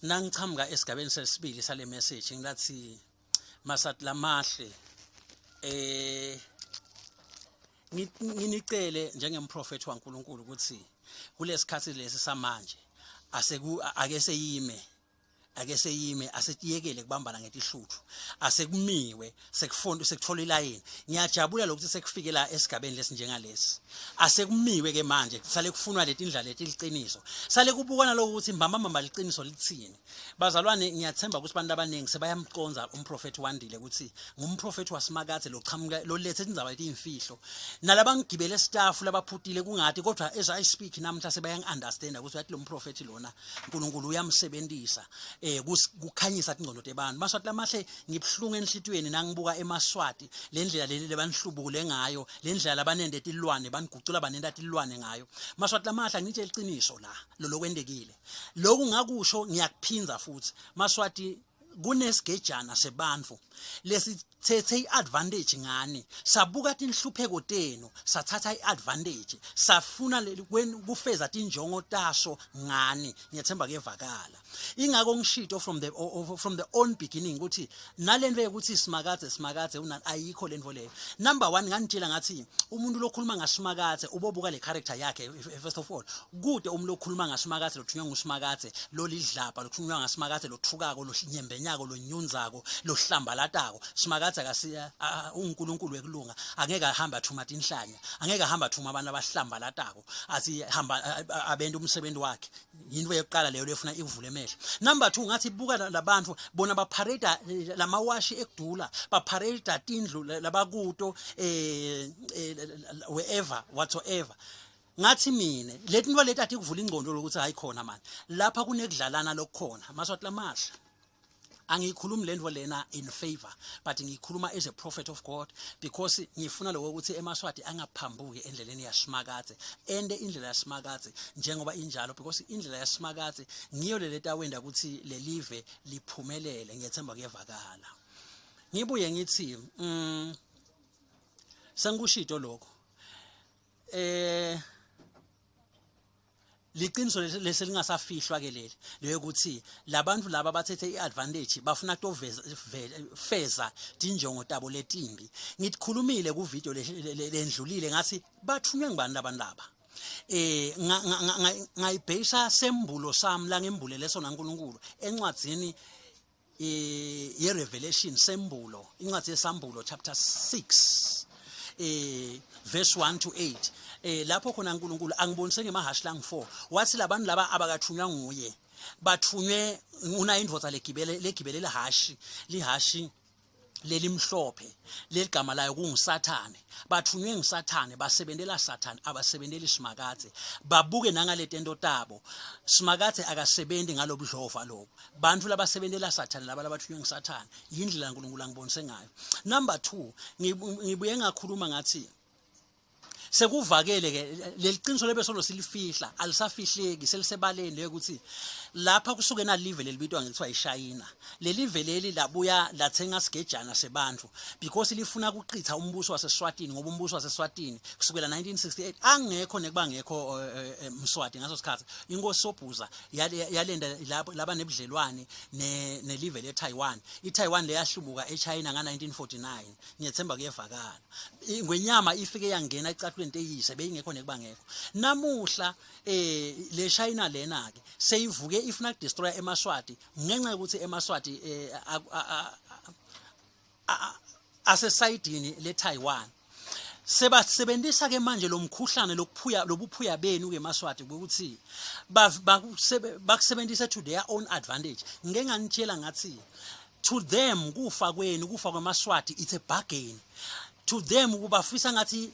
Nangichamuka esigabeni sesibili sale message, ngilathi maSwati lamahle, nginicele njengemprofeti waNkulunkulu ukuthi kulesikhathi lesi samanje aseku ake seyime, ake seyime, asetiyekele kubambana ngetihluthu, asekumiwe, sekufunda, sekuthola ilayini. Ngiyajabula lokuthi sekufike la esigabeni lesinjengalesi. Asekumiwe ke manje, sale kufunwa leti ndlela leti liqiniso, sale kubukana lokuthi mbamba mbamba liqiniso lithini. Bazalwane, ngiyathemba ukuthi abantu abaningi sebayamconza umprofeti Wandile ukuthi ngumprofeti wasimakathe lochamuka, lolethe indzaba letiyimfihlo, nalabangigibele staff labaphutile kungati, kodwa as I speak namhla sebayangi-understanda ukuthi yathi lo mprofeti lona uNkulunkulu uyamsebenzisa kukhanyisa tingcondo tebantu. MaSwati lamahle, ngibhlungu enhlitiyweni nangibuka emaSwati, le ndlela leli lebanihlubukule ngayo, le ndlela labanende tilwane, banigucula banenda tilwane ngayo. MaSwati lamahle, angitshela iqiniso la lolokwendekile. Lokhu ngakusho, ngiyakuphinza futhi, maSwati, kunesigejana sebantfu lesithethe i-advantage ngani, sabuka tinhlupheko tenu, sathatha i-advantage, safuna kufeza tinjongo taso ngani. Ngiyethemba kuyevakala. Ingakho ngishito from the own beginning ukuthi nalento yokuthi Simakadze, Simakadze una, ayikho lento leyo. Number 1, nganitshela ngathi umuntu lokhuluma ngaSimakadze ubobuka le character yakhe first of all. Kude umuntu lokhuluma ngaSimakadze, lothunywa nguSimakadze, lolidlabha, lothunywa ngaSimakadze, lothukako, lonyembenyako, lonyunzako, lohlambalatako. Simakadze akasi uNkulunkulu wekulunga, angeke ahamba athuma tinhlanya, angeke ahamba athuma abantu abahlambalatako athi hamba abende umsebenzi wakhe. Yinto yokuqala leyo lefuna ikuvule emehlo. Number 2, ngathi buka labantu bona baparade lamawashi ekudula, baparade tindlu labakuto, wherever, whatsoever. Ngathi mina leti nto leti athi kuvula ingqondo lokuthi hayi khona mani, lapha kunekudlalana lokukhona. MaSwati lamahle, angiyikhulumi lento lena in favor, but ngiyikhuluma as a prophet of God because ngifuna lokho ukuthi emaSwati angaphambuki endleleni yaSimakadze, ende indlela yaSimakadze njengoba injalo, because indlela yaSimakadze ngiyo leletawenda ukuthi lelive liphumelele. Ngiyethemba kuyevakala. Ngibuye ngithi sengikushito lokho, liqiniso leselingasafihlwa ke leli leyokuthi labantu laba bathethe iadvantage, bafuna kutoveza feza tinjongo tabo letimbi. Ngitkhulumile ku video lendlulile, ngathi bathunywe ngibani labantu laba? Ngayibhesa sembulo sami la ngembulele sona uNkulunkulu encwadzini ye Revelation, sembulo, incwadi yesambulo chapter 6 verse 1 to 8, lapho khona uNkulunkulu angibonise ngemahashi lang 4, wathi labantu laba abakathunywa nguye, bathunywe una indvodza legibele legibele lihashi, lihashi lelimhlophe, leligama layo kunguSathane. Bathunywe nguSathane, basebentela Sathane, abasebenteli Simakadze. Babuke nangaletento tabo, Simakadze akasebenzi ngalobudlova lobo. Bantu labasebentela Sathane laba labathunywe nguSathane, yindlela uNkulunkulu angibonise ngayo. Number 2, ngibuye ngakhuluma ngathi sekuvakele ke leli qiniso lebesolo silifihla, alisafihleki, selisebaleni lekuthi lapha kusuke nalive lelibitwa ngekuthiwa iShayina. Leli leli labuya lathenga sigejana sebantu because lifuna ukuqitha umbuso waseSwatini, ngoba umbuso waseSwatini kusukela 1968 angekho, nekuba ngekho Mswati ngaso sikhathi, inkosi Sobhuza yalenda laba nebudlelwane nelive leTaiwan. ITaiwan leyahlubuka eChina nga1949. Ngiyethemba kuyevakala. Ingwenyama ifike yangena ecathulweni teyise, beyingekho nekuba ngekho. Namuhla le China lena ke seyivuke ifuna kudestroy emaSwati ngenxa yokuthi emaSwati asesayidini leTaiwan. Sebasebenzisa ke manje lo mkhuhlane lokuphuya, lobuphuya benu ke maSwati, ukuthi bakusebenzise to their own advantage. Ngeke nganitshela ngathi to them kufa kwenu, kufa kwemaSwati, it's a bargain to them. Kubafisa ngathi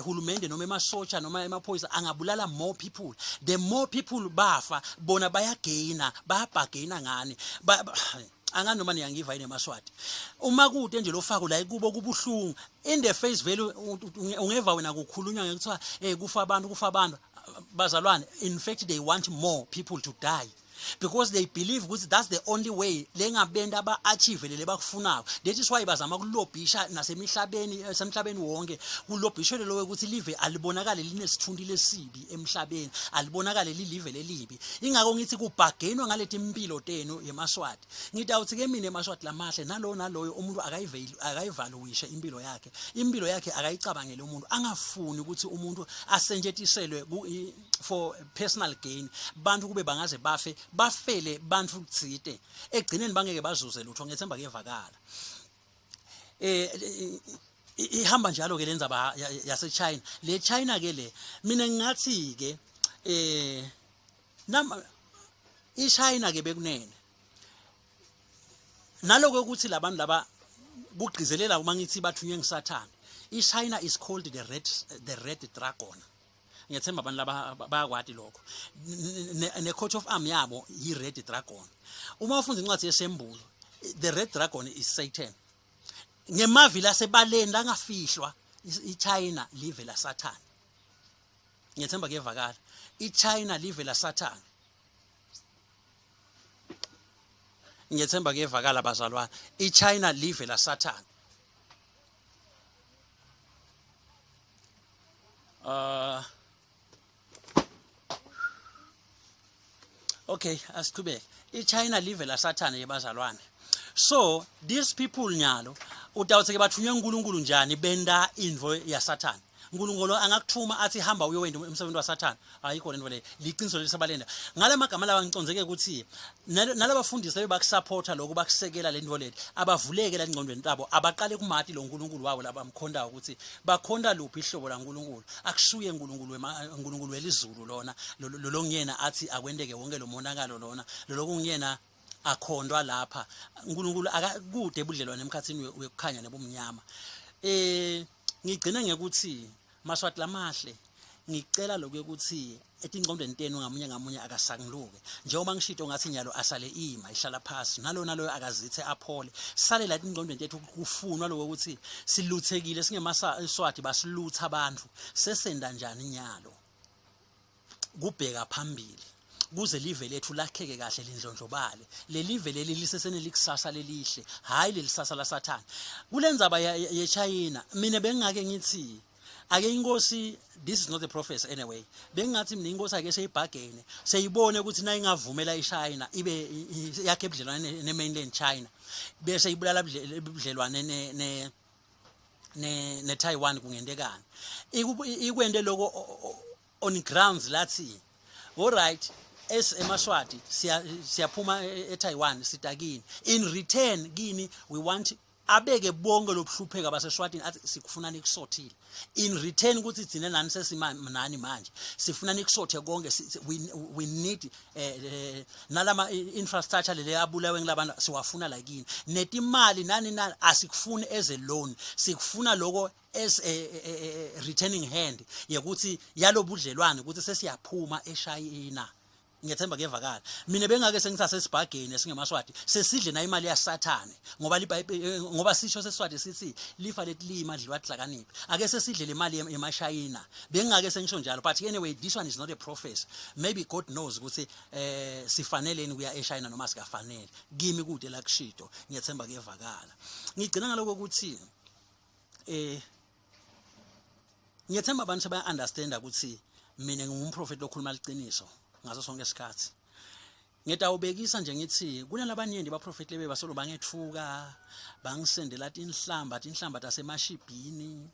hulumende noma emasotsha noma emaphoyisa angabulala more people. The more people bafa, bona bayagaina, bayabhagaina ngani. Angani noma niyangiva yini emaSwati? Uma kude nje lofako la kubo kubuhlungu. In the face value ungeva wena kukhulunywa ngekuthiwa kufa abantu, kufa abantu. Bazalwane, in fact they want more people to die. Because they believe ukuthi that's the only way lengabenda aba-achieve lele bakufunako. That is why bazama kulobhisha nasemihlabeni, semhlabeni wonke, kulobhishelwe lowo ukuthi live alibonakale linesithunti lesibi emhlabeni, alibonakale lilive lelibi. Ingako ngithi kubhagenwa ngaleti impilo tenu yemaSwati. Ngitawuthi ke mina emaSwati lamahle, nalowo naloyo umuntu akayivaluwishe impilo yakhe, impilo yakhe akayicabangele. Umuntu angafuni ukuthi umuntu asentshetiselwe for personal gain. Bantu kube bangaze bafe, bafele bantu kutsite, egcineni bangeke bazuze lutho. Ngethemba kuyevakala. Ihamba njalo ke lenzaba yase China. Le China ke le, mina ngingathi ke nama iChina ke bekunene naloko ukuthi labantu laba kugcizelela uma ngithi bathunywe ngisathane. iChina is called the red dragon. Ngiyethemba abantu laba bayakwati lokho. Ne coat of arm yabo yi-red dragon. Uma ufunda incwadi yesembulo, the red dragon is Satan ngemavili asebaleni langafihlwa. IChina live la Sathane. Ngiyethemba kuyevakala. IChina live la Sathane. Ngiyethemba kuyevakala, bazalwane. IChina live la Sathane. Okay, asiqhubeke. IChina live la Sathane yebazalwane. So these people nyalo utawuthi ke bathunywe uNkulunkulu njani benda intfo yaSathane? uNkulunkulu angakuthuma athi hamba uyowenda umsebenzi waSathane? Ayikho lento le, liqiniso lelisabalenda. Ngala magama lawa ngiconzeke ukuthi nalabafundisi bebakusupporta lokho, bakusekela le nto le, abavuleke la ngcondweni tabo, abaqale kumati lo nkulunkulu wabo labamkhondayo, ukuthi bakhonda luphi ihlobo laNkulunkulu. Akusuye uNkulunkulu uNkulunkulu welizulu lona lo ngiyena athi akwenteke wonke lo monakalo lona lo kungiyena akhondwa lapha. uNkulunkulu akakude budlelwane emkhathini wekukhanya nebumnyama. Ngigcina ngekuthi, maSwati lamahle, ngicela lokho ukuthi etingcondweni tenu ngamunye ngamunye akasanguluke. Njengoba ngishito ngathi nyalo asale ima ihlala phasi, nalona loyo akazithe aphole, sale la etingcondweni tethu kufunwa lokho ukuthi siluthekile singemaswati, basilutha abantu. Sesenda njani nyalo kubheka phambili kuze live lethu lakheke kahle, lindlondlobale? Lelive leli lisesenelikusasa lelihle, hayi lelisasa lasathane. Kulendzaba yeChina, mina bengingake ngithi ake inkosi, this is not a prophecy anyway, bengingathi mina inkosi ake seyibhagene, seyibone ukuthi nayingavumela iChina ibe yakhe ebudlelwane ne-mainland China, bese ibulala ubudlelwane ne-Taiwan, kungentekani? Ikwente lokho on grounds lathi, alright, as emaSwati siyaphuma eTaiwan, sitakini, in return kini we want abeke bonke lobuhlupheka baseSwatini, athi sikufuna nikusothile in return ukuthi thina nani sesimnani manje, sifuna nikusothe konke. We need nalama infrastructure lele abulawe ngilabantu, siwafuna la kini, netimali nani nani. Asikufuni as a loan, sikufuna lokho as a returning hand yekuthi yalobudlelwane ukuthi sesiyaphuma eShayina. Ngiyethemba kuyevakala. Mina bengake sengisase sibhageni esingemaswati, sesidle na imali yaSathane, ngoba liBhayibheli, ngoba sisho seswati sithi lifa letilima dliwa hlakaniphi. Ake sesidle le mali yemashayina. Bengake sengisho njalo, but anyway, this one is not a prophecy. Maybe God knows ukuthi sifanele yini kuya eShayina noma sikafanele. Kimi kude la kushito. Ngiyethemba kuyevakala. Ngigcina ngaloko ukuthi ngiyethemba abantu sebaya understand ukuthi mina ngingumprofeti lokhuluma liqiniso ngaso sonke isikhathi. Ngitawubekisa nje ngithi kunalabanyenti baprofeti lebe basolo bangethuka, bangisendela tinhlamba, tinhlamba tasemashibhini,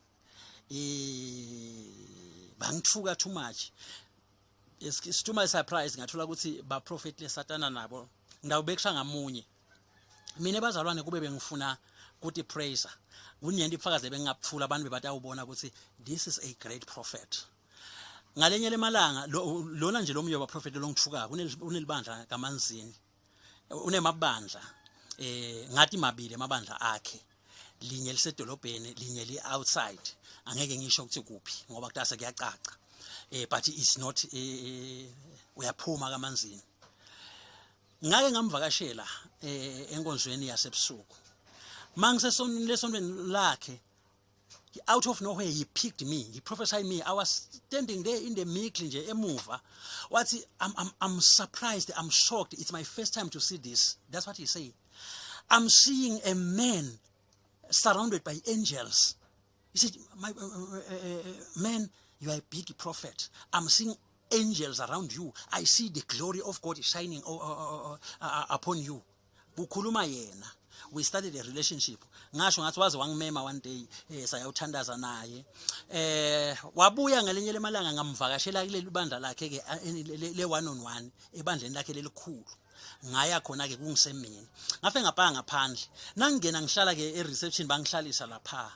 bangithuka too much. It's to my surprise ngathola ukuthi baprofeti lesatana nabo. Ngawubekisha ngamunye mina bazalwane, kube bengifuna ukuthi praise kunento ibufakazi bengingabuthula, abantu bebatawubona ukuthi this is a great prophet. Ngalenye lemalanga lona nje lomunye wabaprofeti longithukako unelibandla kaManzini, unemabandla ngathi mabili amabandla akhe, linye lisedolobheni, linye li outside. Angeke ngisho ukuthi kuphi ngoba kutase kuyacaca, but it's not uyaphuma kaManzini. Ngake ngamvakashela enkonzweni yasebusuku, mangisesontweni lesontweni lakhe. Out of nowhere he picked me, he prophesied me. I was standing there in the middle nje emuva. Wathi, I'm surprised, I'm shocked, it's my first time to see this." That's what he said. "I'm seeing a man surrounded by angels." He said, "My man, you are a big prophet. I'm seeing angels around you. I see the glory of God shining upon you." Kukhuluma yena. We started a relationship. Ngasho ngathi waze wangimema one day, sayawuthandaza naye. Wabuya ngelinye lemalanga, ngamvakashela kuleli bandla lakhe ke le one on one ebandleni lakhe lelikhulu. Ngaya khona ke kungisemini. Ngafe ngapaka ngaphandle. Nangingena ngihlala ke e reception, bangihlalisa lapha.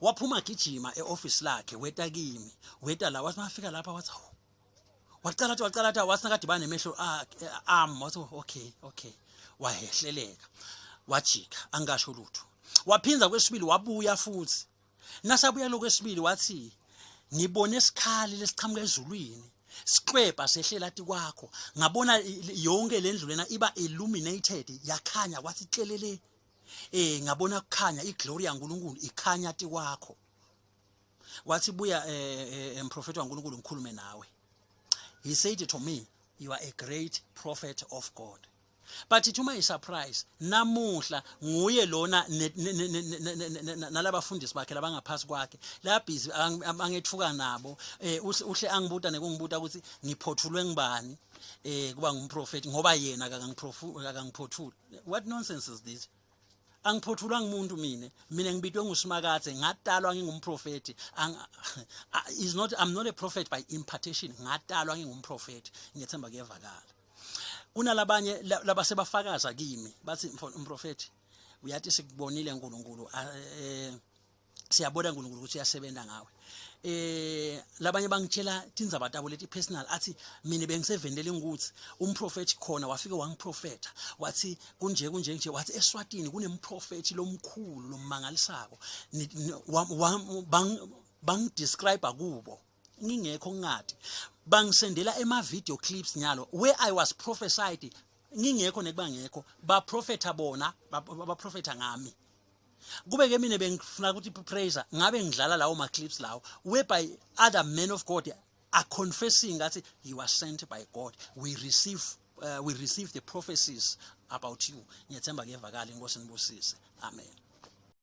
Waphuma gijima eoffice lakhe, weta kimi, weta la. Wathi mafika lapha wathi, "Hawu." Wacala wacala, wathi nakadibana nemehlo ami, wathi, Okay." Wahehleleka, wajika, angasho lutho. Waphinza kwesibili, wabuya futhi. Nasabuya lokwesibili wathi, "Ngibone isikhali lesiqhamuka ezulwini, siklwebha sehlela kwakho. Ngabona yonke le ndlu lena iba illuminated, yakhanya." Wathi tlelele, "Ngabona kukhanya, iglory yaNkulunkulu ikhanya tikwakho." Wathi, "Buya, mprofeti waNkulunkulu, ngikhulume nawe." He said to me, "You are a great prophet of God." But to my surprise, namuhla nguye lona nalabafundisi bakhe labangaphasi kwakhe la busy angethuka nabo. Uhle angibuta nekungibuta ukuthi ngiphothulwe ngibani kuba ngumprofeti, ngoba yena akangiphothuli. What nonsense is this? Angiphothulwa ngumuntu mina. Mina ngibitwe nguSimakadze, ngatalwa ngingumprofeti. Is not I'm not a prophet by impartation. Ngatalwa ngingumprofeti. Ngiyethemba kuyevakala. Kunalabanye labasebafakaza kimi, bathi, "Umprofeti, uyathi sikubonile uNkulunkulu, siyabona uNkulunkulu ukuthi uyasebenza ngawe." Labanye bangitshela tindzaba tabo leti personal, athi, "Mina bengisevendele ukuthi umprofeti khona wafike wangiprofeta, wathi kunje kunje nje, wathi eSwatini kunemprofeti lomkhulu lomangalisako." Bangidescribe kubo ngingekho, ngingadi. Bangisendela ema video clips nyalo where I was prophesied ngingekho, nekuba ngekho baprofeta bona, baprofeta ngami. Kube ke mina bengifuna ukuthi praise, ngabe ngidlala lawo ma clips lawo whereby other men of God are confessing that you are sent by God. We receive the prophecies about you. Ngiyethemba kuyevakala. Inkosi nibusise. Amen.